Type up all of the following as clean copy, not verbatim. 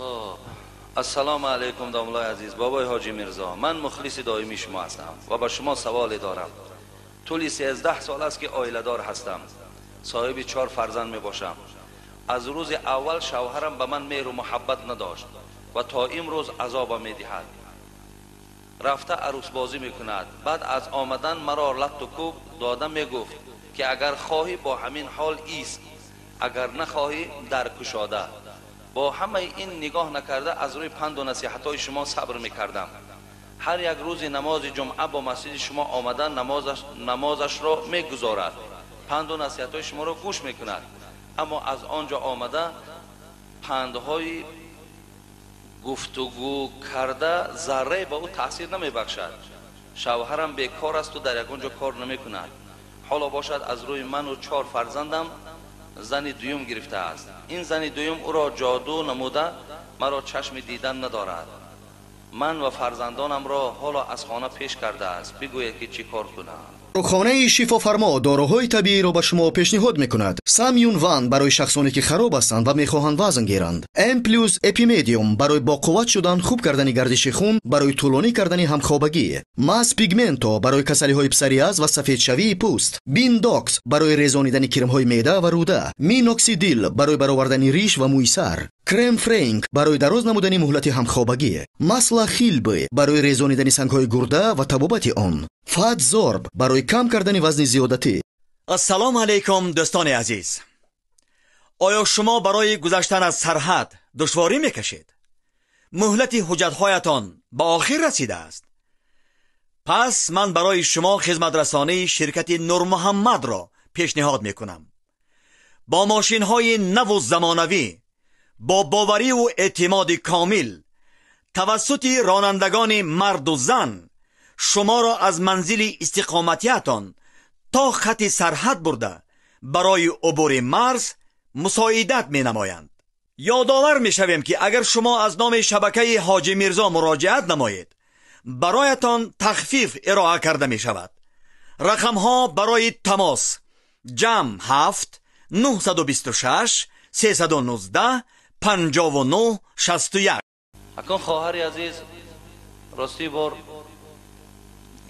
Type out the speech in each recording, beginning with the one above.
Хуб, ассалому алайкум, домуллои азиз, бобои ҳоҷи Мирзо. Ман мухлиси доимии шумо ҳастам ва ба шумо саволе дорам. Тӯли 13 сол аст, ки оиладор ҳастам, соҳиби чор фарзанд мебошам. Аз рӯзи аввал шавҳарам ба ман меҳру муҳаббат надошт ва то имрӯз азобам медиҳад. Рафта арӯсбозӣ мекунад, баъд аз омадан маро латту кӯб дода мегуфт, ки агар хоҳӣ, бо ҳамин ҳол ист, агар нахоҳӣ, дар кушода. Бо ҳамаи ин нигоҳ накарда, аз рӯи панду насиҳатҳои шумо сабр мекардам. Ҳар як рӯзи намози ҷумъа бо масҷиди шумо омада, намозашро мегузорад, панду насиҳатҳои шуморо гӯш мекунад, аммо аз он ҷо омада, пандҳои гуфтугӯ карда заррае ба ӯ таъсир намебахшад. Шавҳарам бекор асту дар ягон ҷо кор намекунад. Ҳоло бошад, аз рӯи ману чор фарзандам зани дуюм гирифтааст. Ин зани дуюм ӯро ҷоду намуда, маро чашми дидан надорад. Ман ва фарзандонамро ҳоло аз хона пеш кардааст. Бигӯед, ки чӣ кор кунам. Дорухонаи Шифофармо доруҳои табииро ба шумо пешниҳод мекунад. Самюн Ван барои шахсоне, ки хароб ҳастанд ва мехоҳанд вазн гиранд. М плюс Эпимедиум барои боқувват шудан, хуб кардани гардиши хун, барои тӯлонӣ кардани ҳамхобагӣ. Мас Пигменто барои касалиҳои псориаз ва сафедшавии пӯст. Биндокс барои резонидани кирмҳои меъда ва рӯда. Миноксидил барои баровардани риш ва мӯи сар. Крем Фрейнк барои дароз намудани муҳлати ҳамхобагӣ. Масла Хилбы барои резонидани сангҳои гурда ва табобати он. Фатзорб барои кам кардани вазни зиёдатӣ. Ассалому алайкум, дӯстони азиз! Оё шумо барои гузаштан аз сарҳад душворӣ мекашед? Муҳлати ҳуҷҷатҳоятон ба охир расидааст? Пас ман барои шумо хизматрасонии ширкати Нурмуҳаммадро пешниҳод мекунам. Бо мошинҳои наву замонавӣ, бо бовариву эътимоди комил, тавассути ронандагони марду зан шуморо аз манзили истиқоматиятон то хати сарҳад бурда, барои убури марз мусоидат менамоянд. Ёдовар мешавем, ки агар шумо аз номи шабакаи Ҳоҷи Мирзо муроҷиат намоед, бароятон тахфиф ироа карда мешавад. Рақамҳо барои тамос: +7 926 319 59 61. Акун, хоҳари азиз, ростӣ бор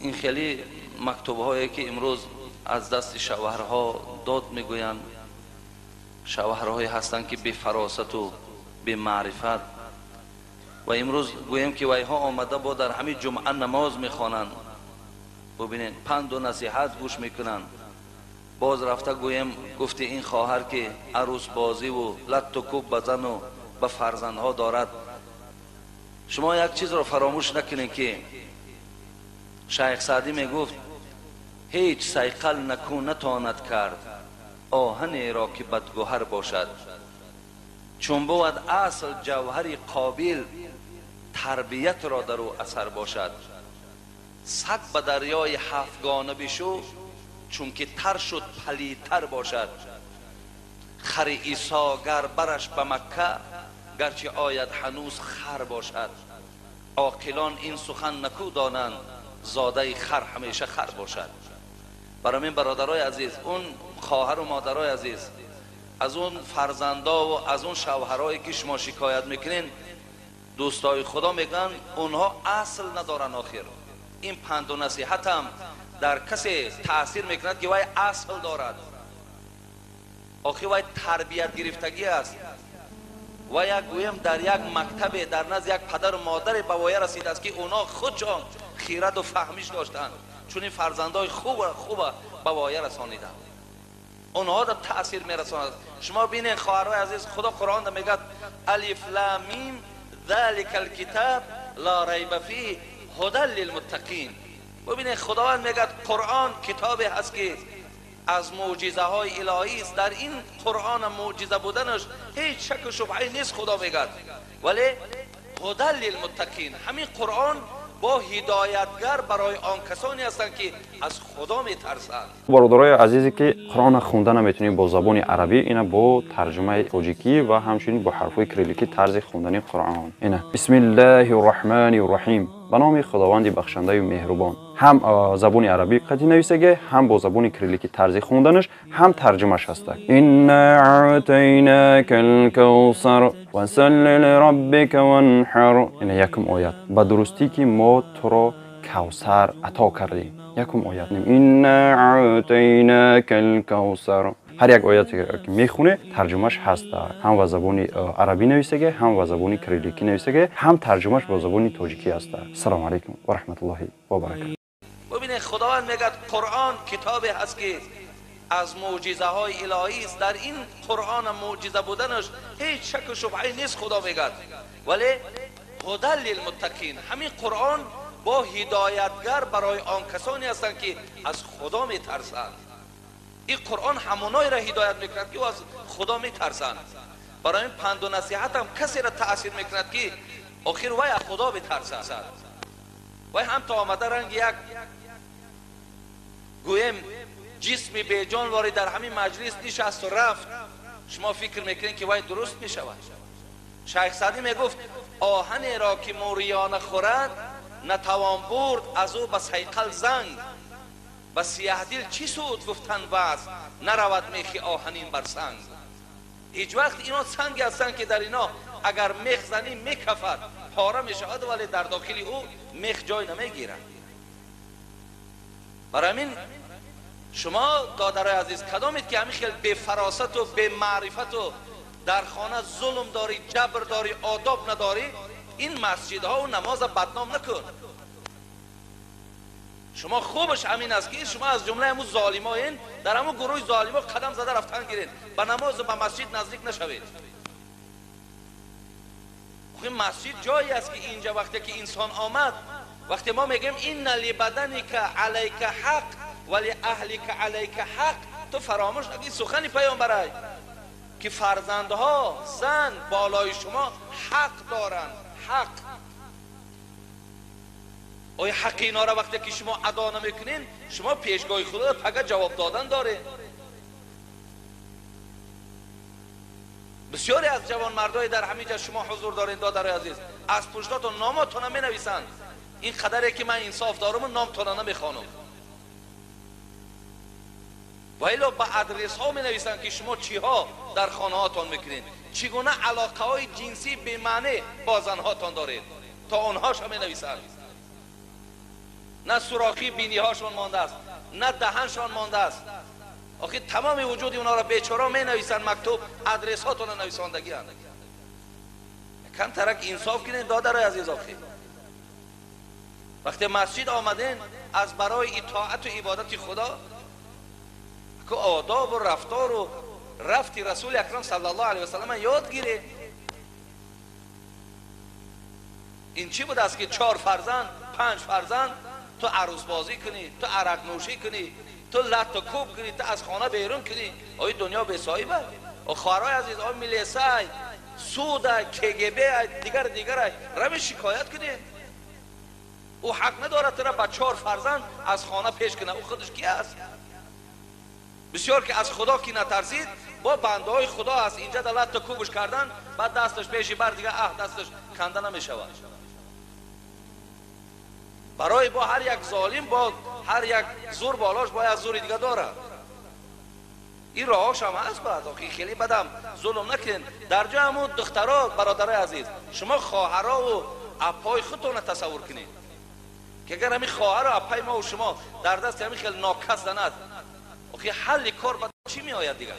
ин хеле мактубҳое, ки имрӯз аз дасти шавҳарҳо дод мегӯянд, шавҳарҳое ҳастанд, ки бефаросату бемаърифат, ва имрӯз гӯем, ки вайҳо омада бо дар ҳамин ҷумъа намоз мехонанд, бубинед, панду насиҳат гӯш мекунанд, боз рафта, гӯем, гуфти ин хоҳар, ки арӯсбозиву латту кӯб ба зану ба фарзандҳо дорад. Шумо як чизро фаромӯш накунед, ки Шайх Саъдӣ мегуфт: «Ҳеҷ сайқал наку натонад кард оҳанеро, ки бадгӯҳар бошад. Чун бувад асл ҷавҳари қобил, тарбиятро дар ӯ асар бошад. Саг ба дарёи ҳафтгона бишу, чунки тар шуд, палидтар бошад. Хари Исо гар бараш ба Макка, гарчи ояд, ҳанӯз хар бошад. Оқилон ин сухан наку донанд: зодаи хар ҳамеша хар бошад». Барои мин, бародарои азиз, он хоҳару модарои азиз, аз он фарзандову аз он шавҳарое, ки шумо шикоят мекунед, дӯстои Худо мегӯянд, онҳо асл надоранд. Охир ин панду насиҳатам дар касе таъсир мекунад, ки вай асл дорад. Охир вай тарбият гирифтагӣ аст ва як, гӯем, дар як мактабе, дар назди як падару модаре ба воя расидааст, ки онҳо худшон хираду фаҳмиш доштанд, чунин фарзандои хуба ба воя расониданд, онҳоро таъсир мерасонад. Шумо бинед, хоҳарҳои азиз, Худо Қуръонда мегӯяд: «Алиф лам мим ذلك الكتاب لا ريب فيه هدى للمتقين». Бубинед, Худованд мегӯяд, Қуръон китобе ҳаст, ки аз мӯъҷизаҳои илоҳӣ аст. Дар ин Қуръона мӯъҷиза буданаш ҳеҷ шаку шубҳае нест, Худо мегӯяд. Вале هدى للمتقين, ҳамин Қуръон бо ҳидоятгар барои он касоне ҳастанд, ки аз Худо метарсанд. Бародарои азизе, ки Қуръонро хонда наметавонем бо забони арабӣ, ина бо тарҷумаи тоҷикӣ ва ҳамчунин бо ҳарфҳои кирилликӣ тарзи хондани Қуръон. Ина: Бисмиллаҳи рраҳмани рраҳим. Ба номи Худованди бахшандаю меҳрубон. Ҳам забони арабӣ қатъи нависаге, ҳам бо забони кириллики тарзи хонданаш, ҳам тарҷумаш ҳаста. Инна аътайнакал кавсар фасалли лираббика ванҳар. Ина якум оят. Ба дурустӣ ки мо туро кавсар ато кардем. Якум оят. Инна аътайнакал кавсар. Ҳар як ояте ки мехоне, тарҷумаш ҳаста. Ҳам ба забони арабӣ нависаге, ҳам ба забони кирилликӣ нависаге, ҳам тарҷумаш бо забони тоҷикӣ ҳаста. Ассалому алайкум ва раҳматуллоҳи ва баракатуҳ. ببینید خداوند میگه قرآن کتابی هست که از معجزه های الهی است. در این قرآن معجزه بودنش هیچ شک و شبهه نیست. خدا میگه ولی هدی للمتقین، همین قرآن با هدایتگر برای آن کسانی هستند که از خدا میترسند. این قرآن همونایی را هدایت میکند که از خدا میترسند. برای این پند و نصیحت هم کسی را تاثیر میکند که آخر وی از خدا بترسد. وی هم تا آمده رنگ یک گویم جسم بیجان واری در همین مجلس نشست و رفت، شما فکر میکنین که وی درست میشود. شیخ سعدی میگفت آهنی را که موریانه خورد نتوان برد از او به صیقل زنگ، به سیه دل چی سود گفتن وعظ، نرود میخی آهنین بر سنگ. هیچ وقت اینا سنگ هستند که در اینا اگر میخ زنی میکفد، پاره میشود، ولی در داخل او میخ جای نمیگیرد. برای همین شما دادرای عزیز کدامید که همین خیلی بی فراست و بی معرفت و در خانه ظلم داری، جبر داری، آداب نداری، این مسجدها و نماز بدنام نکن. شما خوبش همین است که شما از جمله همون ظالماین، در همون گروه ظالما قدم زده رفتن گیرین، به نماز و به مسجد نزدیک نشوید. این مسجد جایی است که اینجا وقتی که انسان آمد، وقتی ما میگیم این لبدنک علیک حق ولی اهلک علیک حق، تو فراموش نکنی سخن پیامبرای که فرزندها، زن بالای شما حق دارند. حق آیا حق اینا را وقتی که شما ادا نمیکنین، شما پیشگاه خدا پگه جواب دادن داره. بسیاری از جوان مردای در همینجا شما حضور دارین دادرای عزیز، از پشتاتون ناماتون می نویسند. این قدره که من انصاف دارم و نامتون نمیخوانم، و الا به ادرس ها می نویسند که شما چیها در خانه هاتون میکنین، چگونه علاقه های جنسی بی معنی با زنهاتان دارید، تا آنهاش می نویسند. نه سوراخی بینی هاشون مانده است، نه دهنشان مانده است. آخه تمام وجود اونا را بیچاره می نویسند، مکتوب ادرس هاتون نویساندگی اند. کم ترک انصاف کنین دادرای عزیز. آخه وقتی مسجد آمدین از برای اطاعت و عبادت خدا که آداب و رفتار و رفتی رسول اکرم صلی الله علیه و سلم یاد گیره. این چی بود است که 4 فرزند 5 فرزند تو عروس بازی کنی، تو عرق نوشی کنی، تو لط و کوب کنی، تو از خانه بیرون کنی. آی دنیا به صاحبه. و خواهرای عزیز، آی میلیسای سود کگبه دیگر دیگر رمی شکایت کنی. او حق نداره تو را با 4 فرزند از خانه پیش کنه. او خودش کی است؟ بسیار که از خدا کی نترسید با بنده های خدا است. اینجا دلت تا کوبش کردن، بعد دستش پیشی بر دیگه دستش کنده نمیشود. برای با هر یک ظالم، با هر یک زور بالاش باید زور دیگه داره. این راهاش هم هست. بعد آخه خیلی بدم ظلم نکنین. در جا همون دخترها، برادرای عزیز، شما خواهرها و اپای خودتون رو تصور کنید که اگر همین خواهر و اپای ما و شما در دست همین خیلی ناکس زند، آخه حل کار بعد چی می آید دیگه؟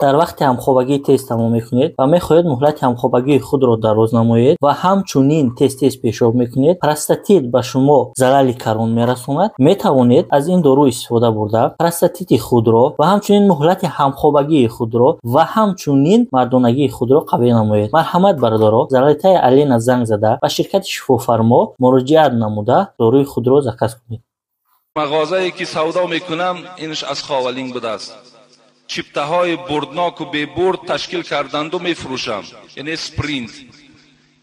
Дар вақти ҳамхобагӣ тез тамом мекунед ва мехоҳед муҳлати ҳамхобагии худро дароз намоед ва ҳамчунин тез-тез пешоб мекунед, простатит ба шумо залали карон мерасонад, метавонед аз ин дору истифода бурда простатити худро ва ҳамчунин муҳлати ҳамхобагии худро ва ҳамчунин мардонагии худро қавӣ намоед. Марҳамат бародаро, Залатая Алена занг зада ба ширкати Шифофармо муроҷиат намуда доруи худро заказ кунед. Мағозае ки савдо мекунам, инаш аз Ховалинг будааст. Чиптаҳои бурдноку бебурд ташкил карданду мефурӯшам, яъне спринт.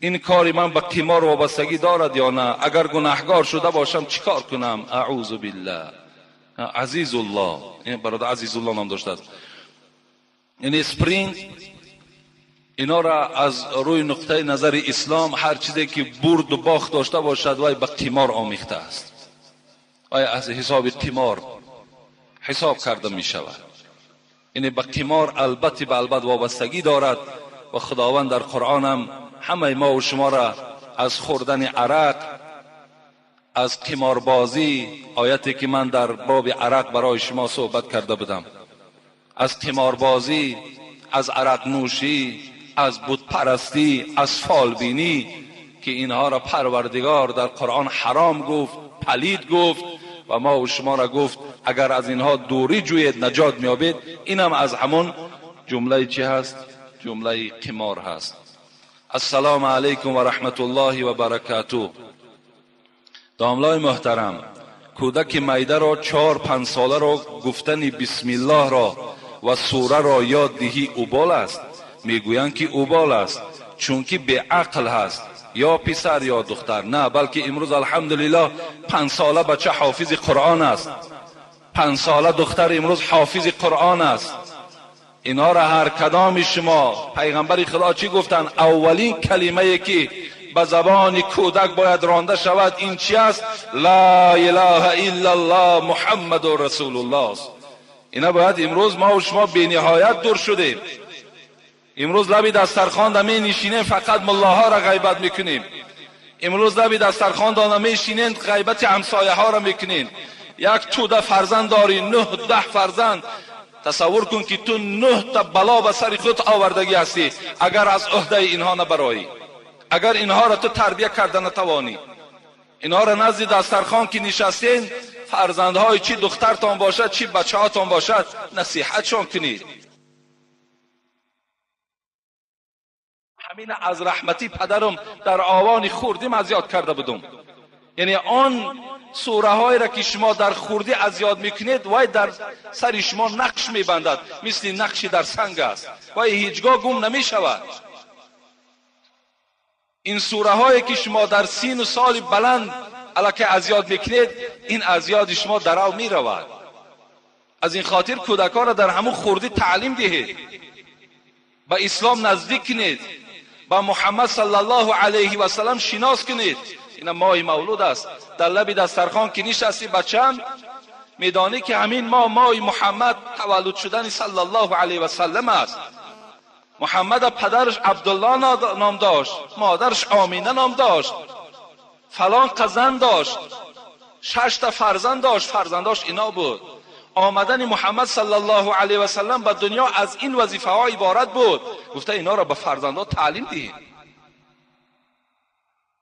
Ин кори ман ба қимор вобастагӣ дорад ё на? Агар гунаҳгор шуда бошам чӣ кор кунам? Аъузу биллаҳ. Азизуллоҳ, ин бародар Азизуллоҳ ном доштааст. Яъне спринт, инора аз рӯи нуқтаи назари ислом ҳар чизе ки бурду бохт дошта бошад вай ба қимор омехта аст. از حساب قمار حساب کرده می شود. یعنی به قمار البته به البته وابستگی دارد و خداوند در قرآن هم همه ما و شما را از خوردن عرق، از قماربازی، آیتی که من در باب عرق برای شما صحبت کرده بودم، از قماربازی، از عرق نوشی، از بت پرستی، از فالبینی، که اینها را پروردگار در قرآن حرام گفت، پلید گفت و ما و شما را گفت اگر از اینها دوری جوید نجات میابید. اینم از همون جمله چی هست؟ جمله قمار هست. السلام علیکم و رحمت الله و برکاته. داملای محترم، کودک میده را 4-5 ساله را گفتن بسم الله را و سوره را یاد دهی اوبال است. میگویند که اوبال است چون که به عقل هست، یا پسر یا دختر. نه، بلکه امروز الحمدلله 5 ساله بچه حافظ قرآن است، 5 ساله دختر امروز حافظ قرآن است. اینها را هر کدام شما، پیغمبر خدا چی گفتن؟ اولین کلمه که به زبان کودک باید رانده شود این چی است؟ لا اله الا الله محمد رسول الله است. اینا باید امروز ما و شما بی نهایت دور شدیم. امروز لبی دسترخوان می نشینیم فقط ملاها را غیبت میکنیم. امروز لبی دسترخوان می نشینیم غیبت همسایه ها را میکنیم. یک توده فرزند داری، 9-10 فرزند. تصور کن که تو 9 تا بلا به سر خود آوردگی هستی اگر از عهده اینها نبرایی، اگر اینها را تو تربیه کرده نتوانی. اینها را نزد دسترخوان که نشستین، فرزندهای چی دخترتان باشد چی بچه هاتان باشد، نصیحتشان کنید. همین از رحمتی پدرم در آوان خوردیم از یاد کرده بودم. یعنی آن سوره هایی را که شما در خوردی از یاد میکنید وای در سر شما نقش میبندد، مثل نقشی در سنگ است، وای هیچگاه گم نمیشود. این سوره هایی که شما در سین و سال بلند الکه از یاد میکنید، این از یاد شما درو میرود. از این خاطر کودکان را در همون خوردی تعلیم دهید، به اسلام نزدیک کنید، با محمد صلی الله علیه و سلم شناس کنید. این ماه مولود است، در لب دسترخوان که نشستی بچم میدانی که همین ماه محمد تولد شدن صلی الله علیه و سلم است. محمد پدرش عبدالله نام داشت، مادرش آمینه نام داشت، فلان قزن داشت، 6 تا فرزند داشت، فرزنداش اینا بود. آمدن محمد صلی الله علیه و سلم به دنیا از این وظیفه ها عبارت بود. گفته اینا را به فرزندها تعلیم دهید.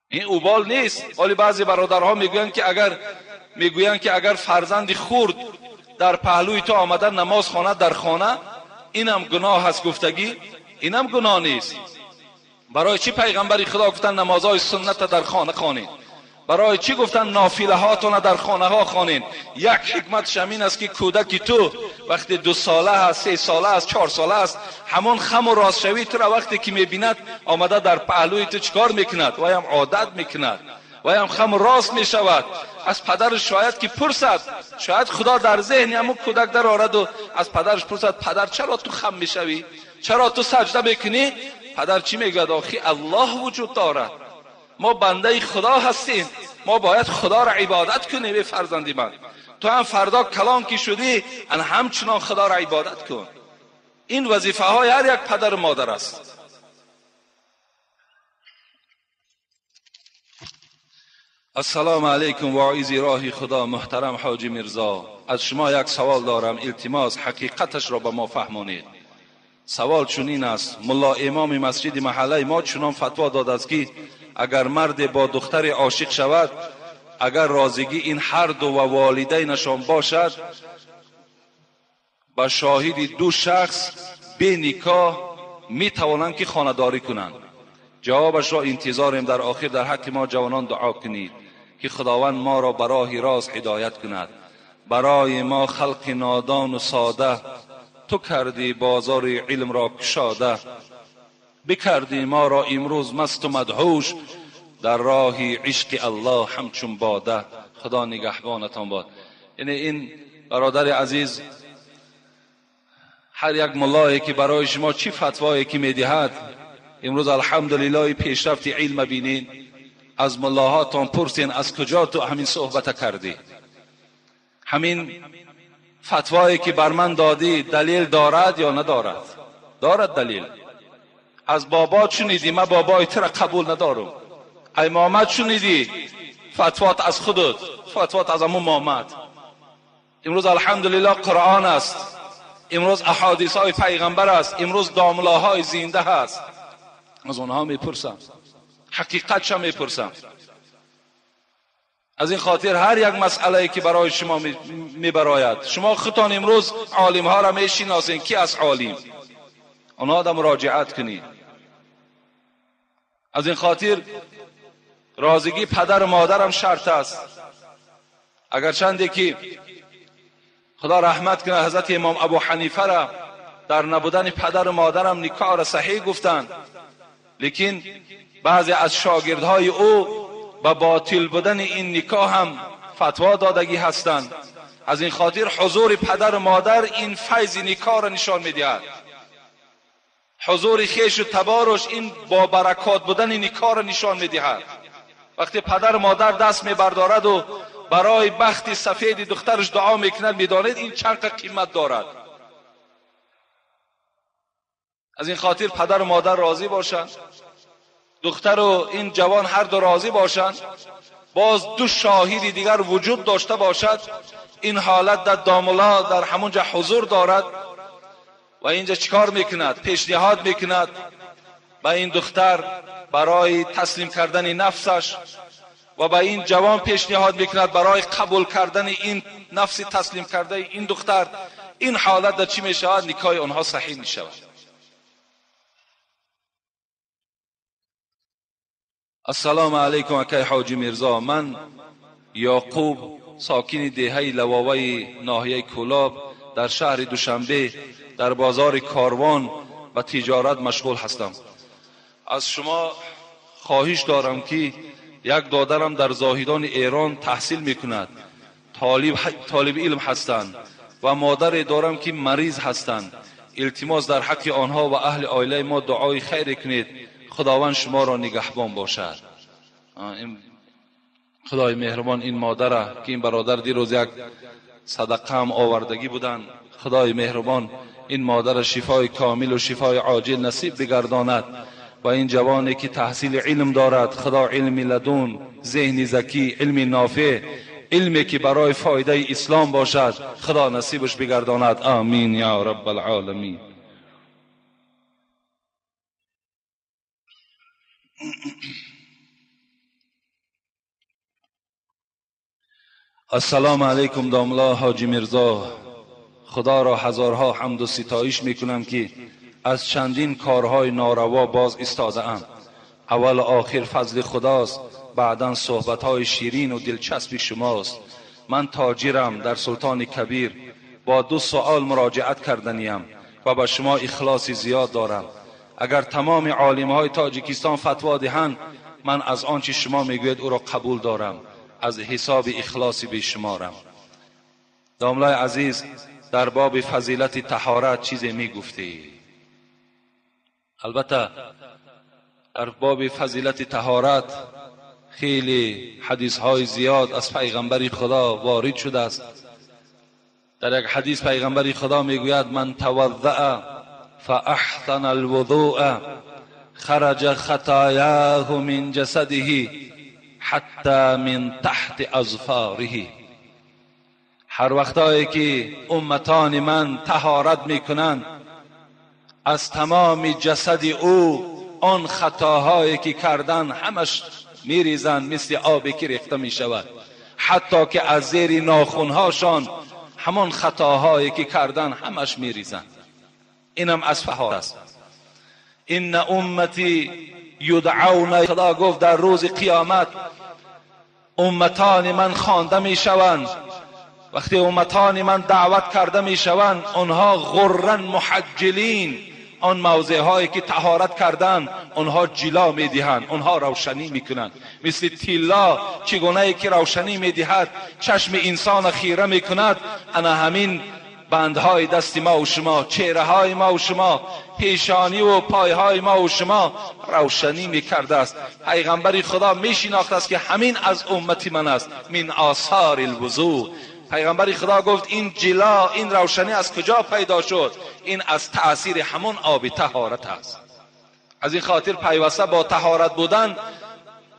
این اوبال نیست. ولی بعضی برادرها میگویند که اگر فرزند خرد در پهلوی تو آمده نماز خواند در خانه، اینم گناه هست. گفتگی اینم گناه نیست. برای چی پیغمبر خدا گفتن نمازهای سنت در خانه خوانید؟ برای چی گفتن نافله هاتون در خانه ها خوانید؟ یک حکمتش همین است که کودکی تو وقتی 2 ساله است، 3 ساله است، 4 ساله است، همون خم و راست شوی تو را وقتی که میبیند آمده در پهلوی تو چیکار میکند؟ وای هم عادت میکند، وای هم خم و راست میشود. از پدرش شاید که پرسد، شاید خدا در ذهن همون کودک در آرد و از پدرش پرسد پدر چرا تو خم میشوی؟ چرا تو سجده میکنی؟ پدر چی میگوید؟ آخی الله وجود دارد، ما بنده خدا هستیم، ما باید خدا را عبادت کنیم. ای فرزندی من، تو هم فردا کلان که شدی ان همچنان خدا را عبادت کن. این وظیفه های هر یک پدر و مادر است. السلام علیکم واعظ راه خدا محترم حاجی میرزا، از شما یک سوال دارم، التماس حقیقتش را به ما فهمانید. سوال چنین است: ملا امام مسجد محله ما چنان فتوا داد است که اگر مرد با دختر عاشق شود، اگر راضیگی این هر دو و والدینشان باشد، با شاهد 2 شخص به نکاح می توانند که خانه‌داری کنند. جوابش را انتظاریم. در آخر در حق ما جوانان دعا کنید که خداوند ما را به راه راست هدایت کند. برای ما خلق نادان و ساده، تو کردی بازار علم را کشاده، بکردی ما را امروز مست و مدهوش، در راه عشق الله همچون باده. خدا نگهبانتان باد. یعنی این برادر عزیز، هر یک ملایی که برای شما چی فتوایی که میدهد، امروز الحمدلله پیشرفت علم بینین، از ملاهاتان پرسین از کجا تو همین صحبت کردی؟ ҳамин фатвое ки бар ман додӣ далел дорад ё надорад? Дорад далел. Аз бобо шунидӣ, ман бобои тура қабул надорам. Ай момад шунидӣ, фатвот аз худат, фатвот аз ҳамун момад. Имрӯз алҳамдулиллоҳ Қуръон аст, имрӯз аҳодисҳои пайғамбар аст, имрӯз домлаҳои зинда ҳаст. Аз онҳо мепурсам, ҳақиқатша мепурсам. Аз ин хотир ҳар як масъалае ки барои шумо мебарояд, шумо худтон имрӯз олимҳоро мешиносед, ки аз олим, онҳо да муроҷиат кунед. Аз ин хотир розигӣ падару модарам шарт аст. Агарчанде ки худо раҳмат кунад ҳазрати имом Абу Ҳанифара дар набудани падару модарам никоҳро саҳеҳ гуфтанд, лекин баъзе аз шогирдҳои ӯ ба ботил будани ин никоҳ ҳам фатво додагӣ ҳастанд. Аз ин хотир ҳузури падару модар ин файзи никоҳро нишон медиҳад. Ҳузури хешу таборуш ин бо баракот будани никоҳро нишон медиҳад. Вақте падару модар даст мебардораду барои бахти сафеди духтараш дуо мекунад, медонед ин чанд қимат дорад. Аз ин хотир падару модар розӣ бошанд, духтару ин ҷавон ҳар ду розӣ бошанд, боз ду шоҳиди дигар вуҷуд дошта бошад, ин ҳолат дар домла дар ҳамон ҷо ҳузур дорад ва инҷа чикор мекунад? Пешниҳод мекунад ба ин духтар барои таслим кардани нафсаш ва ба ин ҷавон пешниҳод мекунад барои қабул кардани ин нафси таслим кардаи ин духтар. Ин ҳолат дар чӣ мешавад? Никоҳи онҳо саҳеҳ мешавад. Ассалому алайкум акай ҳоҷи Мирзо, ман Яқуб, сокини деҳаи Лавоваи ноҳияи Кӯлоб дар шаҳри Душанбе дар бозори Корвон ба тиҷорат машғул ҳастам. Аз шумо хоҳиш дорам ки як додарам дар Зоҳидони Эрон таҳсил мекунад, толиби илм ҳастанд ва модаре дорам ки мариз ҳастанд. Илтимос дар ҳаққи онҳо ва аҳли оилаи мо дуои хайре кунед. Худованд шуморо нигаҳбон бошад. Худои меҳрубон ин модара ки ин бародар дирӯз як садақа ҳам овардагӣ буданд, худои меҳрубон ин модара шифои комилу шифои оҷил насиб бигардонад ва ин ҷавоне ки таҳсили илм дорад, худо илми ладун, зеҳни закӣ, илми нофеъ, илме ки барои фоидаи ислом бошад, худо насибаш бигардонад. Амин ё раббалъоламин. Ассалому алайкум домла ҳоҷи Мирзо. Худоро ҳазорҳо ҳамду ситоиш мекунам ки аз чандин корҳои нораво боз истодаам. Аввалу охир фазли худост, баъдан суҳбатҳои ширину дилчаспи шумост. Ман тоҷирам дар Султони Кабир. Бо ду суол муроҷиат карданиям ва ба шумо ихлоси зиёд дорам. Агар тамоми олимҳои Тоҷикистон фатво диҳанд, ман аз он чи шумо мегӯед ӯро қабул дорам, аз ҳисоби ихлоси бешуморам. Домлаи азиз, дар боби фазилати таҳорат чизе мегуфтӣ? Албатта дар боби фазилати таҳорат хеле ҳадисҳои зиёд аз пайғамбари Худо ворид шудааст. Дар як ҳадис пайғамбари Худо мегӯяд: ман таваззаа фаахсана алвузуа хараҷа хатояҳу мин ҷасадиҳи ҳатта мин таҳти азфориҳи. Ҳар вақтое ки умматони ман таҳорат мекунанд, аз тамоми ҷасади ӯ он хатоҳое ки кардан ҳамаш мерезанд, мисли обе ки рехта мешавад, ҳатто ки аз зери нохунҳошон ҳамон хатоҳое ки кардан ҳамаш мерезанд. Инам аз таҳорат аст. Инна уммати юдъауна, худо гуфт дар рӯзи қиёмат умматони ман хонда мешаванд. Вақте умматони ман даъват карда мешаванд, онҳо ғурран муҳаҷҷилин, он мавзеъҳое ки таҳорат карданд, онҳо ҷило медиҳанд, онҳо равшанӣ мекунанд. Мисли тилло чӣ гунае ки равшанӣ медиҳад, чашми инсонро хира мекунад, ана ҳамин бандҳои дасти мо ва шумо, чеҳраҳои мо ва шумо, пешонӣ ва пойҳои мо ва шумо равшанӣ мекардааст. Пайғамбари Худо мешинохтааст ки ҳамин аз уммати ман аст. Мин осори алвузӯ. پیغمبر خدا گفت این جلا، این روشنی از کجا پیدا شد؟ این از تأثیر همون آب طهارت است. از این خاطر پیوسته با طهارت بودن،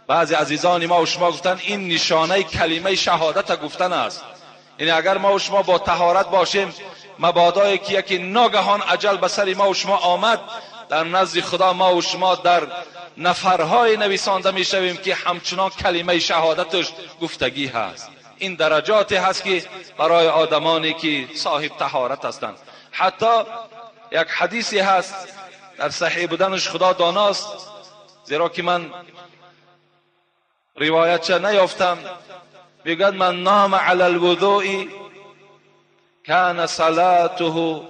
بعضی عزیزان ما و شما گفتن این نشانه کلمه شهادت گفتن است. یعنی اگر ما و شما با طهارت باشیم، مبادای که یکی ناگهان اجل به سر ما و شما آمد، در نزد خدا ما و شما در نفرهای نویسانده میشویم که همچنان کلمه شهادتش گفتگی هست. این درجاتی هست که برای آدمانی که صاحب طهارت هستند. حتی یک حدیثی هست در صحیح بودنش خدا داناست، زیرا که من روایت چه نیافتم. میگوید من نام علی الوضوء کان صلاته.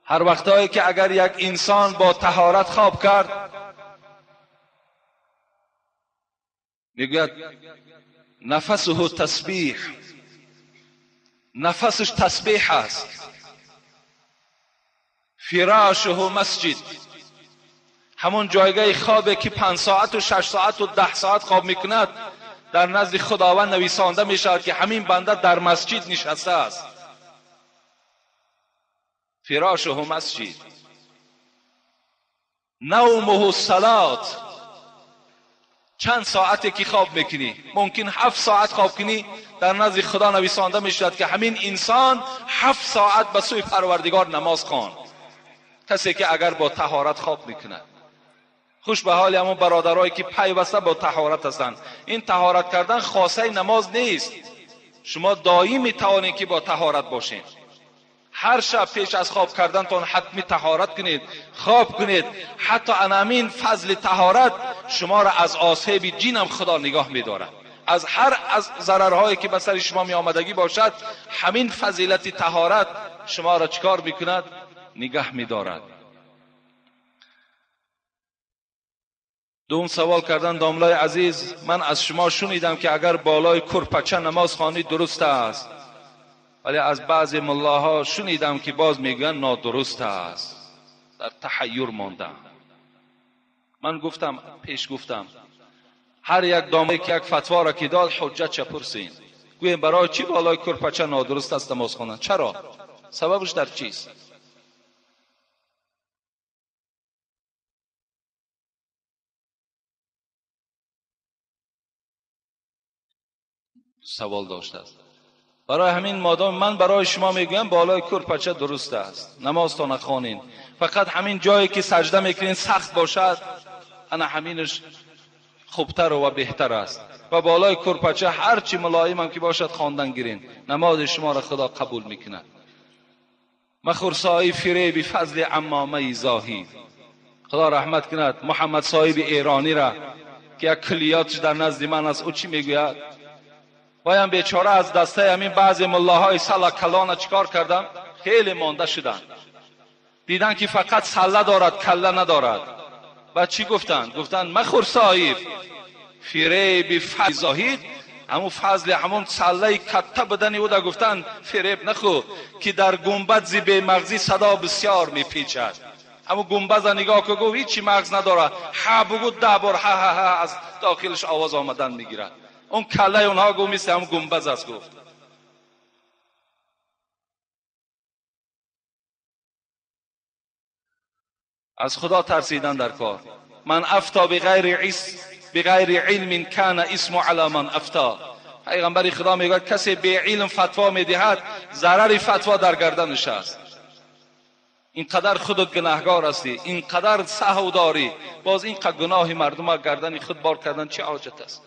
هر وقتایی که اگر یک انسان با طهارت خواب کرد، میگوید نفسه تسبیح، نفسش تسبیح است. فراشه مسجد، همون جایگاه خوابه که 5 ساعت و 6 ساعت و 10 ساعت خواب میکند، در نزد خداوند نویسانده میشود که همین بنده در مسجد نشسته است. فراشه مسجد. نومه صلات، چند ساعتی که خواب میکنی، ممکن 7 ساعت خواب کنی، در نزد خدا نویسانده میشود که همین انسان 7 ساعت به سوی پروردگار نماز خواند. کسی که اگر با طهارت خواب میکند. خوش به حال همون برادرایی که پیوسته با طهارت هستند. این طهارت کردن خاصه نماز نیست، شما دائم میتوانید که با طهارت باشین. هر شب پیش از خواب کردنتون حتمی طهارت کنید، خواب کنید. حتی انامین فضل طهارت شما را از آسیب جین هم خدا نگاه می‌دارد. از هر از ضررهایی که به سر شما می آمدگی باشد، همین فضیلت طهارت شما را چیکار میکند؟ نگاه می‌دارد. دوم سوال کردن داملای عزیز، من از شما شنیدم که اگر بالای کرپچه نماز خوانید درست است، ولی از بعضی ملاها شنیدم که باز میگن نادرست است. در تحیر ماندم. من گفتم، پیش گفتم، هر یک داملای که یک فتوا را که داد حجت چه پرسین، گویم برای چی بالای کرپچه نادرست است نماز خواندن؟ چرا؟ سببش در چیست؟ سوال داشته است. برای همین مادام من برای شما میگویم بالای کرپچه درست است، نماز تا نخوانین، فقط همین جایی که سجده میکنین سخت باشد، انا همینش خوبتر و بهتر است. و بالای کرپچه هرچی ملایم هم که باشد خواندن گیرین، نماز شما را خدا قبول میکند. مخور صاحب فریب فضل عمامه زاهد. خدا رحمت کند محمد صاحب ایرانی را که یک کلیاتش در نزد من است. او چی میگوید؟ وایم بیچاره از دسته همین بعضی ملاهای سلا کلانه چیکار کردم؟ خیلی مانده شدن. دیدن که فقط سله دارد کله ندارد. و چی گفتن؟ گفتن مخور صاحب فریب فضل زاهد، همون فضل همون سله کته بدن او دا گفتن فریب نخو که در گنبد زی به مغزی صدا بسیار میپیچد. همون گنبد نگاه که گفت هیچی مغز نداره، ها بگو 10 بار ها ها ها از داخلش آواز آمدن میگیرد. اون کله اونها گفت مثل هم گنبد است. گفت از خدا ترسیدن در کار. من افتا بغیر علم کان اسم علی من افتا. پیغمبر خدا میگه کسی بی علم فتوا میدهد ضرر فتوا در گردنش است. اینقدر خودت گناهگار هستی، اینقدر سهو داری، باز اینقدر گناه مردم گردن خود بار کردن چه حاجت است؟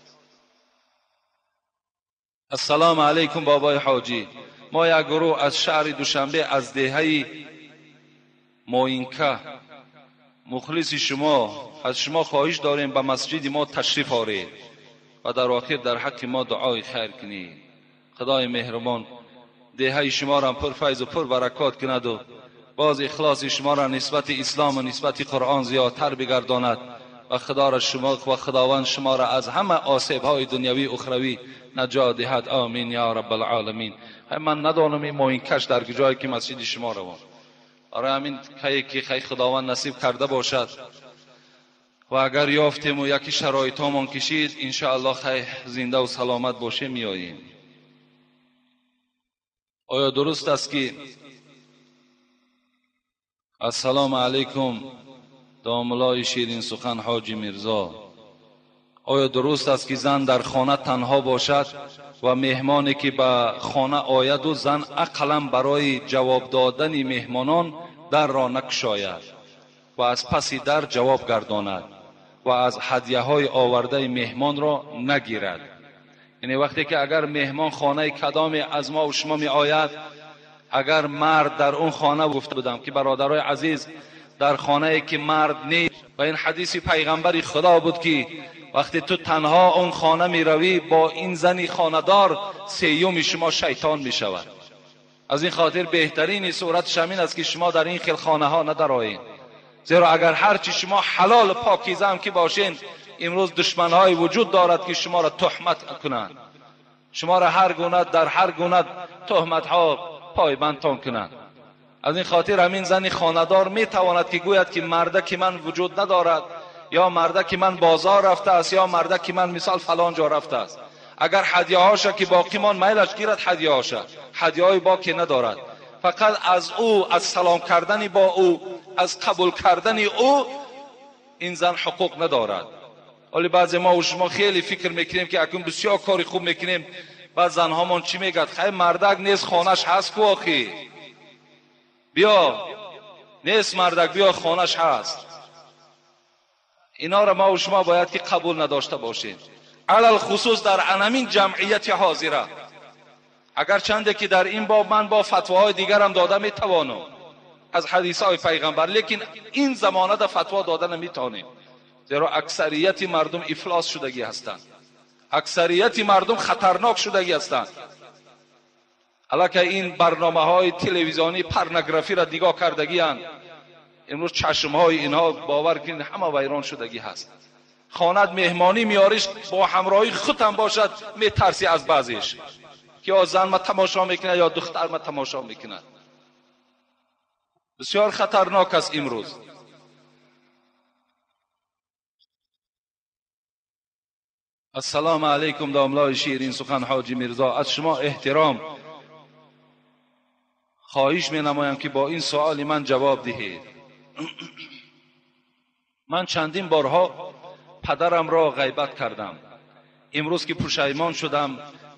السلام علیکم بابای حاجی، ما یک گروه از شهر دوشنبه از دهه موینکه مخلص شما، از شما خواهش داریم به مسجد ما تشریف آورید و در آخر در حق ما دعای خیر کنید. خدای مهربان دهه شما را پر فیض و پر برکات کند و باز اخلاص شما را نسبت اسلام و نسبت قرآن زیادتر بگرداند و خدا را شما و خداوند شما را از همه آسیب های دنیوی اخروی نجات دهد. آمین یا رب العالمین. من ندانم این موینکش در جایی که مسجد شما روان. آره همین که خی خداوند نصیب کرده باشد و اگر یافتیم و یکی شرایط هامان کشید انشاءالله خی زنده و سلامت باشه میاییم. Оё дуруст аст ки ассалому алайкум домулои ширин сухан ҳоҷи Мирзо, оё дуруст аст ки зан дар хона танҳо бошад ва меҳмоне ки ба хона ояду зан ақаллан барои ҷавоб додани меҳмонон дарро накушояд ва аз паси дар ҷавоб гардонад ва аз ҳадияҳои овардаи меҳмонро нагирад? Яъне вақте ки агар меҳмон хонаи кадоме аз мо ва шумо меояд, агар мард дар он хона, гуфта будам ки бародарои азиз, дар хонае ки мард нест, ва ин ҳадиси пайғамбари Худо буд ки вақте ту танҳо он хона меравӣ бо ин зани хонадор, сеюми шумо шайтон мешавад. Аз ин хотир беҳтарини сураташ ҳамин аст ки шумо дар ин хел хонаҳо надароед, зеро агар ҳарчи шумо ҳалол покиза ҳам ки бошед, имрӯз душманҳое вуҷуд дорад ки шуморо туҳмат кунанд, шуморо ҳар гуна дар ҳар гуна туҳматҳо пойбандтон кунанд. Аз ин хотир ҳамин зани хонадор метавонад ки гӯяд ки марда ки ман вуҷуд надорад, ё марда ки ман бозор рафтааст, ё марда ки ман мисол фалон ҷо рафтааст. Агар ҳадияҳоша ки боқӣ мон, майлаш гирад ҳадияҳоша, ҳадияҳои боқӣ надорад. Фақат аз ӯ, аз салом кардани бо ӯ, аз қабул кардани ӯ ин зан ҳуқуқ надорад. Ҳоле баъзе мо ва шумо хеле фикр мекунем ки акнун бисёр кори хуб мекунем, баъд занҳомон чӣ мегӯяд? Хай мардак нест, хонаш ҳаст ку охи, биё, нест мардак, биё, хонаш ҳаст. Инҳоро мо ва шумо бояд ки қабул надошта бошем, алалхусус дар анамин ҷамъияти ҳозира. Агарчанде ки дар ин боб ман бо фатвоҳои дигарам дода метавонам аз ҳадисҳои пайғамбар, лекин ин замонада фатво дода наметавонем, зеро аксарияти мардум ифлос шудагӣ ҳастанд, аксарияти мардум хатарнок шудагӣ ҳастанд. Аллакай ин барномаҳои телевизионӣ порнографиро нигоҳ кардагианд. Имрӯз чашмҳои инҳо, бовар кунед, ҳама вайрон шудагӣ ҳаст. Хонат меҳмонӣ меориш, бо ҳамроҳи худам бошад, метарсӣ аз баъзеш ки ё зан ма тамошо мекунад ё духтар ма тамошо мекунад. Бисёр хатарнок аст имрӯз. Ассалому алайкум домлои ширин сухан ҳоҷи Мирзо, аз шумо эҳтиром хоҳиш менамоям ки бо ин суоли ман ҷавоб диҳед. Ман чандин борҳо падарамро ғайбат кардам. Имрӯз ки пушаймон шудам,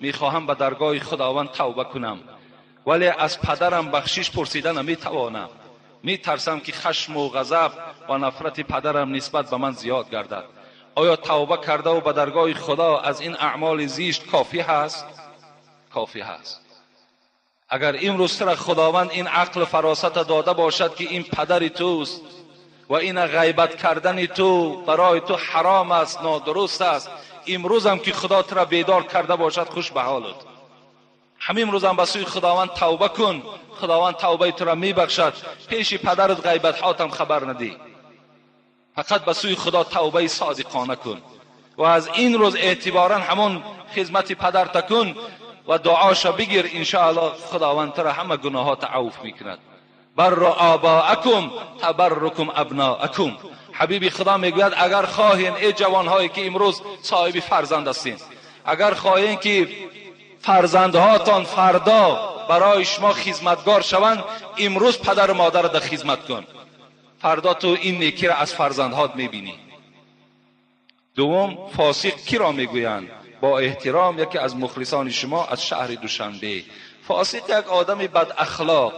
мехоҳам ба даргоҳи Худованд тавба кунам, вале аз падарам бахшиш пурсида наметавонам. Метарсам ки хашму ғазаб ва нафрати падарам нисбат ба ман зиёд гардад. Оё тавба кардаву ба даргоҳи Худо аз ин аъмоли зишт кофӣ ҳаст? Кофӣ ҳаст. Агар имрӯз тура Худованд ин ақлу фаросата дода бошад ки ин падари туст ва ин ғайбат кардани ту барои ту ҳаром аст, нодуруст аст, имрӯзам ки Худо тура бедор карда бошад, хуш ба ҳолат. Ҳамин рӯзам ба сӯи Худованд тавба кун, Худованд тавбаи тура мебахшад. Пеши падарат ғайбатҳотам хабар надӣ, фақат ба сӯи Худо тавбаи содиқона кун ва аз ин рӯз эътиборан ҳамон хизмати падарта кун ва дуоша бигир. Иншоаллоҳ Худованд тура ҳама гуноҳота авф мекунад. Барру обоакум табаррукум абноакум. Ҳабиби Худо мегӯяд агар хоҳен, эй ҷавонҳое ки имрӯз соҳиби фарзанд ҳастед, агар хоҳен ки фарзандҳотон фардо барои шумо хизматгор шаванд, имрӯз падару модарро дар хизмат кун, фардо ту ин некиро аз фарзандҳот мебинӣ. Дуввум, фосиқ киро мегӯянд? Бо эҳтиром яке аз мухлисони шумо аз шаҳри Душанбе. Фосиқ як одами бадахлоқ,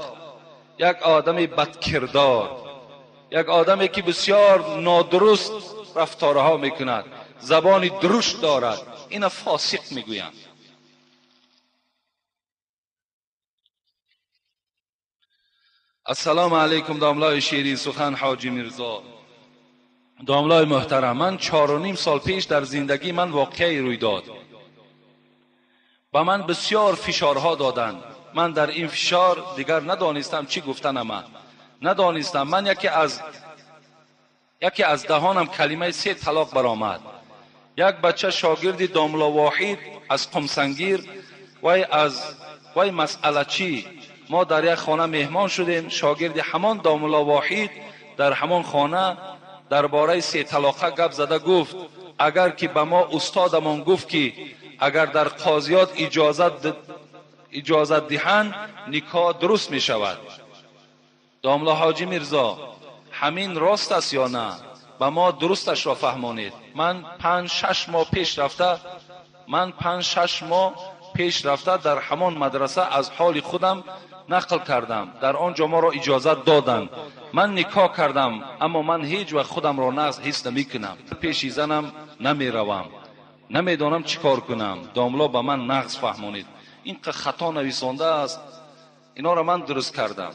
як одами бадкирдор, як одаме ки бисёр нодуруст рафторҳо мекунад, забони друшт дорад, ина фосиқ мегӯянд. Ассалому алайкум домлои ширин сухан ҳоҷи Мирзо. Домлои муҳтарам, ман 4.5 сол пеш дар зиндагии ман воқеае рӯй дод. Ба ман бисёр фишорҳо доданд. Ман дар ин фишор дигар надонистам чӣ гуфтанама. Надонистам. Ман яке аз даҳонам калимаи 3 талоқ баромад. Як бача шогирди домло Воҳид аз Қумсангир, вай масъалачӣ. Мо дар як хона меҳмон шудем. Шогирди ҳамон домло Воҳид дар ҳамон хона дар бораи 3 талоқа гап зада гуфт агар ки ба мо устодамон гуфт ки агар дар қозиёт иҷозат иҷозат диҳанд, никоҳ дуруст мешавад. Домла Ҳоҷӣ Мирзо, ҳамин рост аст ё на? Ба мо дурусташро фаҳмонед. Ман 5-6 моҳ пеш рафта, ман 5-6 моҳ пеш рафта дар ҳамон мадраса аз ҳоли худам нақл кардам. Дар он ҷо моро иҷозат доданд. Ман никоҳ кардам, аммо ман ҳеҷ вақт худамро нағз ҳис намекунам. Пеши занам намеравам. Намедонам чӣ кор кунам. Домло ба ман нағз фаҳмонед. Ин хато нависондааст. Инора ман дуруст кардам.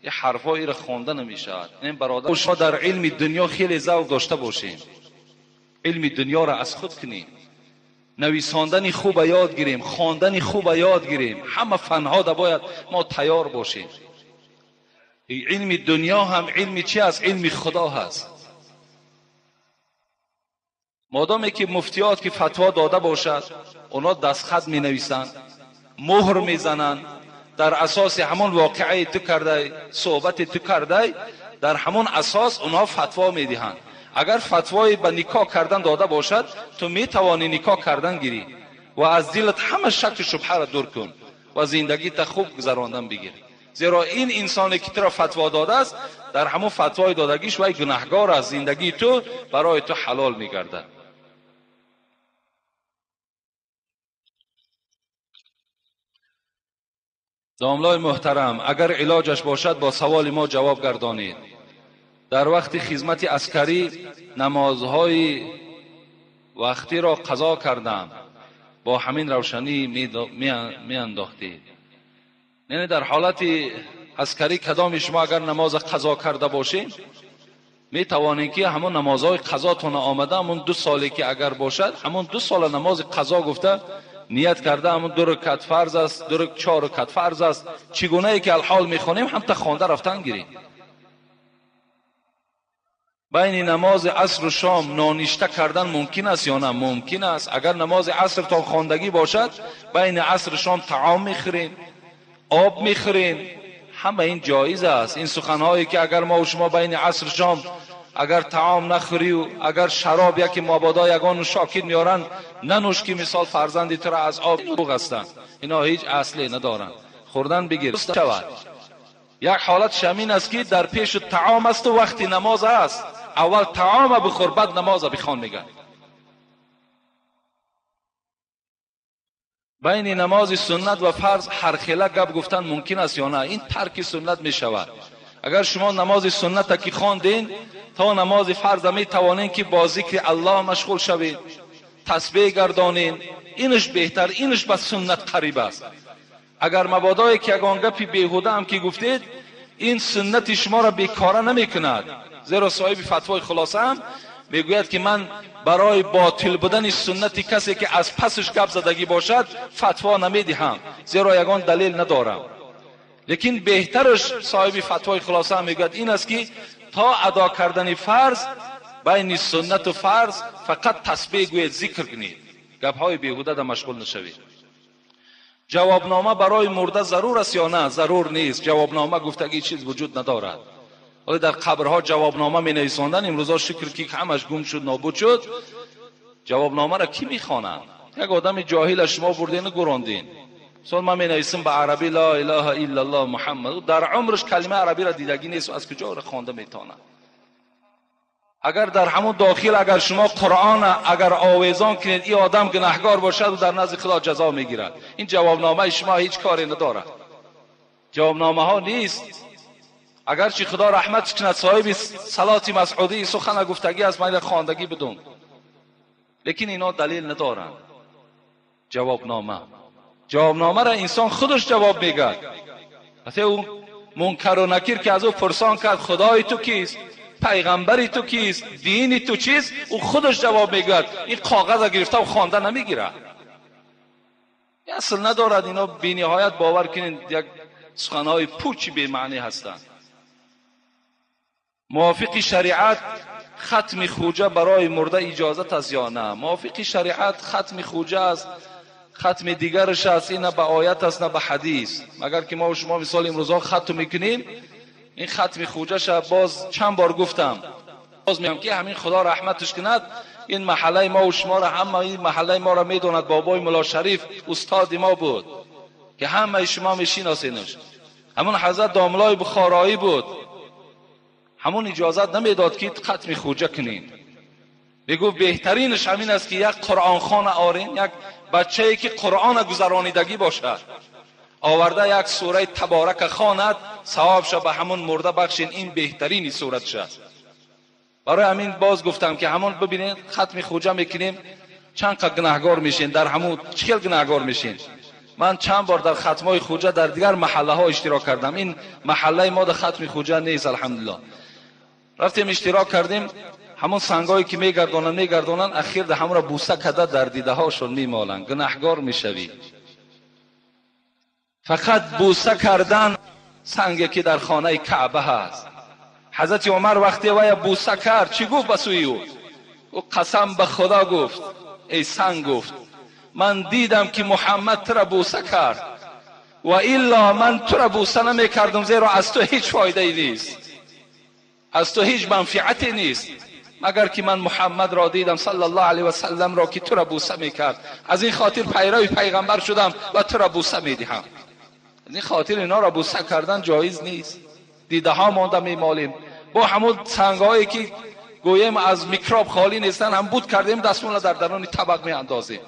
Ин ҳарфҳоеро хонда намешавад. Ин бародар, шумо дар илми дунё хеле завқ дошта бошем. Илми дунёро аз худ кунем. Нависондани хуба ёд гирем, хондани хуба ёд гирем. Ҳама фанҳо да бояд мо тайёр бошем. Илми дунё ҳам илми чи аст? Илми Худо ҳаст. Модоме ки муфтиёт ки фатво дода бошад, онҳо дастхат менависанд, муҳр мезананд. Дар асоси ҳамон воқеаи ту кардай, суҳбати ту кардай, дар ҳамон асос онҳо фатво медиҳанд. Агар фатвои ба никоҳ кардан дода бошад, ту метавонӣ никоҳ кардан гирӣ ва аз дилат ҳама шаку шубҳаро дур кун ва зиндагита хуб гузарондан бигир. Зеро ин инсоне ки туро фатво додааст, дар ҳамон фатвои додагиш вай гунаҳгор аст, зиндагии ту барои ту ҳалол мегардад. Домлои муҳтарам, агар илоҷаш бошад бо саволи мо ҷавоб гардонед. Дар вақти хизмати аскарӣ намозҳои вақтиро қазо кардам, бо ҳамин равшанӣ меандохтед. Яъне дар ҳолати аскарӣ кадоми шумо агар намоз қазо карда бошед, метавонед ки ҳамон намозҳои қазотона омада, ҳамон 2 соле ки агар бошад, ҳамон 2 сола намози қазо гуфта ният карда, ҳамон 2 ракат фарз аст, 4 ракат фарз аст, чӣ гунае ки алҳол мехонем, ҳамта хонда рафтан гирем. Байни намози асру шом ноништа кардан мумкин аст ё на? Мумкин аст. Агар намози асртон хондагӣ бошад, байни асру шом таом мехӯрем, об мехӯрем, ҳама ин ҷоиз аст. Ин суханҳое ки агар мо шумо байни асру шом агар таом нахӯрию агар шароб яке мабодо ягон нӯшокӣ меоранд, нанӯш ки мисол фарзанди туро аз об дурӯғ ҳастанд. Ино ҳеҷ асле надоранд. Хӯрдан бигир шавад. Як ҳолат шамин аст ки дар пешу таом асту вақти намоз аст. Аввал таома бихӯр, баъд намоза бихон мегӯяд. Байни намози суннат ва фарз ҳархела гап гуфтан мумкин аст ё на? Ин тарки суннат мешавад. Агар шумо намози сунната ки хонден, то намози фарза метавонед ки бо зикри Аллоҳ машғул шавед, тасбеҳ гардонед, инаш беҳтар, инаш ба суннат қариб аст. Агар мабодое ки ягон гапи беҳуда ҳам ки гуфтед, ин суннати шуморо бекора намекунад. Зеро соҳиби фатвои хулоса ҳам мегӯяд ки ман барои ботил будани суннати касе ки аз пасаш гап задагӣ бошад фатво намедиҳам, зеро ягон далел надорам. Лекин беҳтараш соҳиби фатвои хулоса ҳам мегӯяд ин аст ки то адо кардани фарз байни суннату фарз фақат тасбеҳ гӯед, зикр кунед, гапҳои беҳуда да машғул нашавед. Ҷавобнома барои мурда зарур аст ё на? Зарур нест. Ҷавобнома гуфтагӣ чиз вуҷуд надорад. Ҳоло дар қабрҳо ҷавобнома менависонданд, имрӯзо шукр ки ҳамаш гум шуд, нобуд шуд. Ҷавобномаро кӣ мехонад? Як одами ҷоҳила шумо бурдену гурондин. Мисол ман менависам ба арабӣ ла илаҳа иллаллоҳ Муҳаммад, дар умраш калимаи арабиро дидагӣ нест, аз куҷо хонда метавонад? Агар дар ҳамон дохил агар шумо Қуръон агар овезон кунед, ин одам гунаҳгор бошад ва дар назди Худо ҷазо мегирад. Ин ҷавобномаи шумо ҳеҷ коре надорад. Ҷавобномаҳо нест. Агарчи Худо раҳмат кунад, соҳиби салоти масъудии сухана гуфтагӣ аст, ман хондагӣ будум, лекин ино далел надоранд. Ҷавобнома, ҷавобномаро инсон худаш ҷавоб мегӯяд. Ҳатто ӯ мункару накир ки аз ӯ пурсон кард, Худои ту кист, пайғамбари ту кист, дини ту чист, ӯ худаш ҷавоб мегӯяд. Ин коғазро гирифта хонда намегирад. Асл надорад. Ино бениҳоят бовар кунед як суханҳои пучи бемаънӣ ҳастанд. Мувофиқи шариат хатми хуҷа барои мурда иҷозат аст ё на? Мувофиқи шариат хатми хуҷа аст, хатми дигараш аст, ин на ба оят аст, на ба ҳадис. Магар ки мо шумо мисол имрӯзҳо хатм мекунем, ин хатми хуҷаша боз чанд бор гуфтам, боз мегӯям ки ҳамин Худо раҳматаш кунад, ин маҳаллаи мо ва шуморо, ҳама ин маҳаллаи моро медонад. Бобои Мулло Шариф устоди мо буд. که همه شما میشناسینش، همون حضرت داملای بخارایی بود، همون اجازت نمیداد که ختم خوجه کنین. میگفت بهترینش همین است که یک قرآن خوان آرین، یک بچه‌ای که قرآن گذرانیدگی باشد آورده یک سوره تبارک خواند، ثوابش به همون مرده بخشین، این بهترین صورتش است. برای همین باز گفتم که همون ببینین ختم خوجه میکنیم چند قد گناهگار میشین، در همون چهل گناهگار میشین. من چند بار در ختمای خوجه در دیگر محله ها اشتراک کردم، این محله ما در ختم خوجه نیست الحمدلله. رفتیم اشتراک کردیم، همون سنگایی که میگردانن اخیر ده همون را بوسه کده در دیده هاشون میمالن، گناهگار میشوی. فقط بوسه کردن سنگی که در خانه کعبه هست. حضرت عمر وقتی وی بوسه کرد چی گفت به سوی او؟ او قسم به خدا گفت ای سنگ، گفت من دیدم که محمد تو را بوسه کرد و الا من تو را بوسه نمی کردم، زیرا از تو هیچ فایده ای نیست، از تو هیچ منفعتی نیست، مگر که من محمد را دیدم صلی الله علیه و سلم را که تو را بوسه می کرد، از این خاطر پیرو پیغمبر شدم و تو را بوسه می دهم. از این خاطر اینا را بوسه کردن جایز نیست. دیده ها مانده می مالیم با همون سنگ هایی که گویم از میکروب خالی نیستن، هم بود کردیم دستمون را در درون طبق می اندازیم.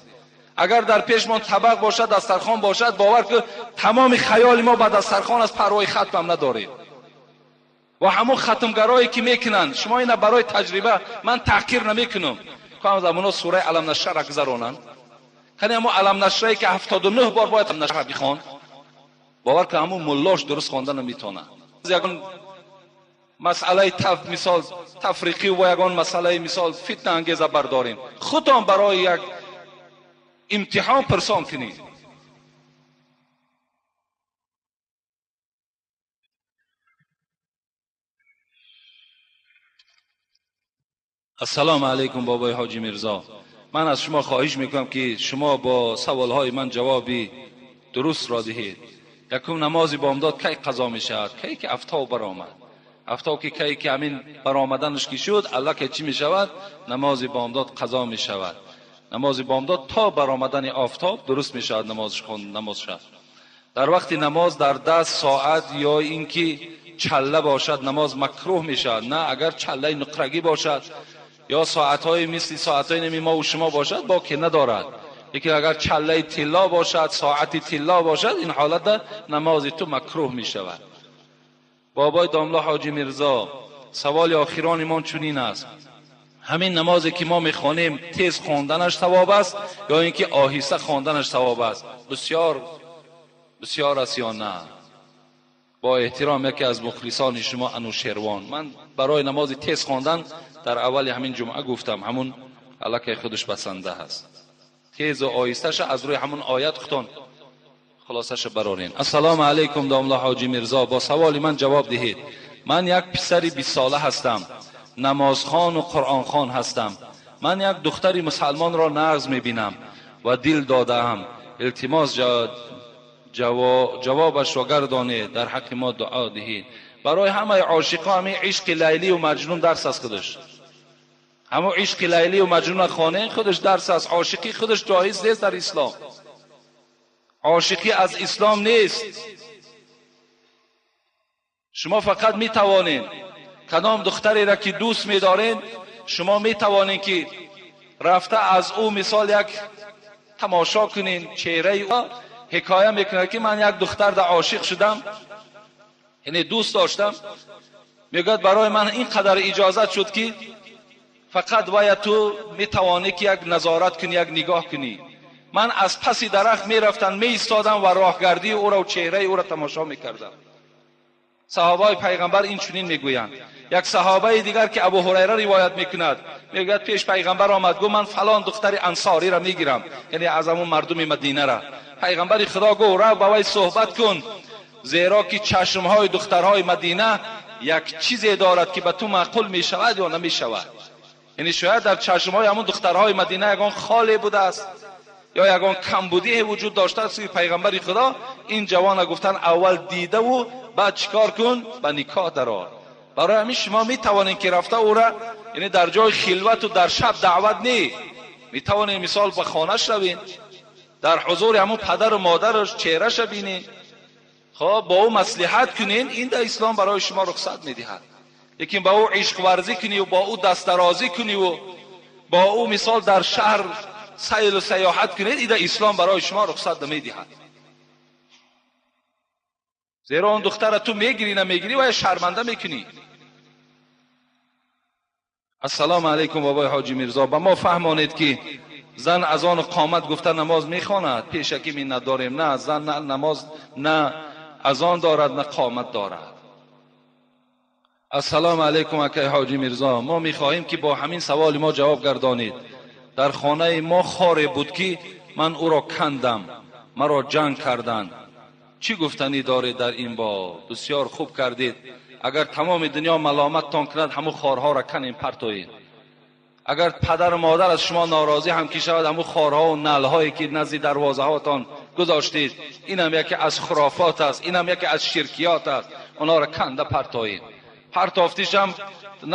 اگر در پیشمان طبق باشد، دسترخوان باشد، باور که تمام خیال ما به دسترخوان از پروای ختم هم نداریم. و همون ختمگرایی که میکنن، شما اینا برای تجربه من تحقیر نمیکنم، که هم زمانا سوره علم نشره را گذرانن، کنی همون علم نشره که 79 بار باید علم نشره بخوان، باور که همون ملاش درست خواندن نمیتونه. یگان مسئله مثال تفریقی و یگان مسئله مثال فتنه انگیزه برداریم، خودتان برای یک امتحان پرسان کنید. السلام علیکم بابای حاجی میرزا، من از شما خواهش میکنم که شما با سوالهای من جوابی درست را دهید. یکم نماز بامداد کی قضا میشود؟ کی که افتاب برآمد. افتاب که کی که همین برآمدنش که شد، الله که چی میشود؟ نماز بامداد قضا میشود. نماز بامداد تا برآمدن آفتاب درست میشود نمازش خوند، نماز شد. در وقت نماز در دست ساعت یا اینکه چله باشد نماز مکروه میشود؟ نه، اگر چله نقرگی باشد یا ساعت‌های مثل ساعت‌های نمی ما و شما باشد با که ندارد. یکی اگر چله طلا باشد، ساعت طلا باشد، این حالت نماز تو مکروه می شود. بابای داملا حاجی میرزا، سوال آخران ما چنین است: همین نمازی که ما میخوانیم تیز خواندنش ثواب است یا اینکه آهسته خواندنش ثواب است؟ بسیار بسیار است یا نه؟ با احترام یکی از مخلصان شما انوشیروان. من برای نماز تیز خواندن در اول همین جمعه گفتم، همون علاقه خودش بسنده هست. تیز و آهسته‌ش از روی همون آیت خودتون خلاصش برارین. السلام علیکم داملا حاجی میرزا، با سوال من جواب دهید. من یک پسر 20 ساله هستم، نمازخوان و قرآن خوان هستم. من یک دختر مسلمان را نغز میبینم و دل دادم. التماس جوابش را گردانید، در حق ما دعا دهید. برای همه عاشقا همه عشق لیلی و مجنون درس از خودش، همه عشق لیلی و مجنون خانه خودش درس است. عاشقی خودش جایز نیست در اسلام، عاشقی از اسلام نیست. شما فقط می توانید کدام دختری را که دوست می دارین، شما می توانید که رفته از او مثال یک تماشا کنین چهره او. حکایه میکنه که من یک دختر در عاشق شدم، یعنی دوست داشتم، میگوید برای من اینقدر اجازت شد که فقط باید تو میتوانی که یک نظارت کنی، یک نگاه کنی. من از پس درخت میرفتم، میایستادم و راهگردی او را و چهره او را تماشا میکردم. صحابه پیغمبر این چنین میگویند. یک صحابه دیگر که ابو هریره روایت میکند، میگوید پیش پیغمبر آمد، گفت من فلان دختر انصاری را میگیرم، یعنی از همون مردم مدینه را. پیغمبر خدا گفت رو با وی صحبت کن، زیرا که چشمهای دخترهای مدینه یک چیزی دارد که به تو معقول میشود یا نمیشود. یعنی شاید در چشمهای همون دخترهای مدینه یگان خالی بوده است یا یگان کمبودی وجود داشته است. پیغمبر خدا این جوان گفتن اول دیده و بعد چیکار کن، به نکاح درآر. برای همین شما میتوانید که رفته او را، یعنی در جای خلوت و در شب دعوت نی، میتوانید مثال به خانهش روین، Дар ҳузури ҳамун падару модараш чеҳраша бинед, хоб бо ӯ маслиҳат кунед, ин дар ислом барои шумо рухсат медиҳад. Лекин ба ӯ ишқварзӣ куниву бо ӯ дастдарозӣ куниву бо ӯ мисол дар шаҳр сайлу саёҳат кунед, ин дар ислом барои шумо рухсат намедиҳад. Зеро он духтара ту мегирӣ намегирӣ ва шарманда мекунӣ. Ассалому алайкум бобои ҳоҷи Мирзо, ба мо фаҳмонед ки зан аз он қомат гуфта намоз мехонад, пешакӣ миннат дорем. На зан на намоз на азон дорад на қомат дорад. Ассалому алайкум акай ҳоҷи Мирзо, мо мехоҳем ки бо ҳамин саволи мо ҷавоб гардонед. Дар хонаи мо хоре буд ки ман ӯро кандам, маро ҷанг карданд. Чӣ гуфтанӣ доред дар ин боб? Бисёр хуб кардед. Агар тамоми дунё маломаттон кунад, ҳамун хорҳоро канем партоед. Агар падару модар аз шумо норозӣ ҳам ки шавад, ҳамун хорҳову налҳое ки назди дарвозаҳотон гузоштед, инам яке аз хурофот аст, инам яке аз ширкиёт аст. Онҳоро канда партоед. Партофтишам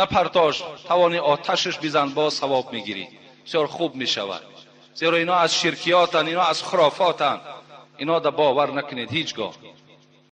напартош, тавони оташаш бизан, боз савоб мегирӣ. Бисёр хуб мешавад. Зеро ино аз ширкиётанд, ино аз хурофотанд. Ино да бовар накунед ҳеҷ гоҳ.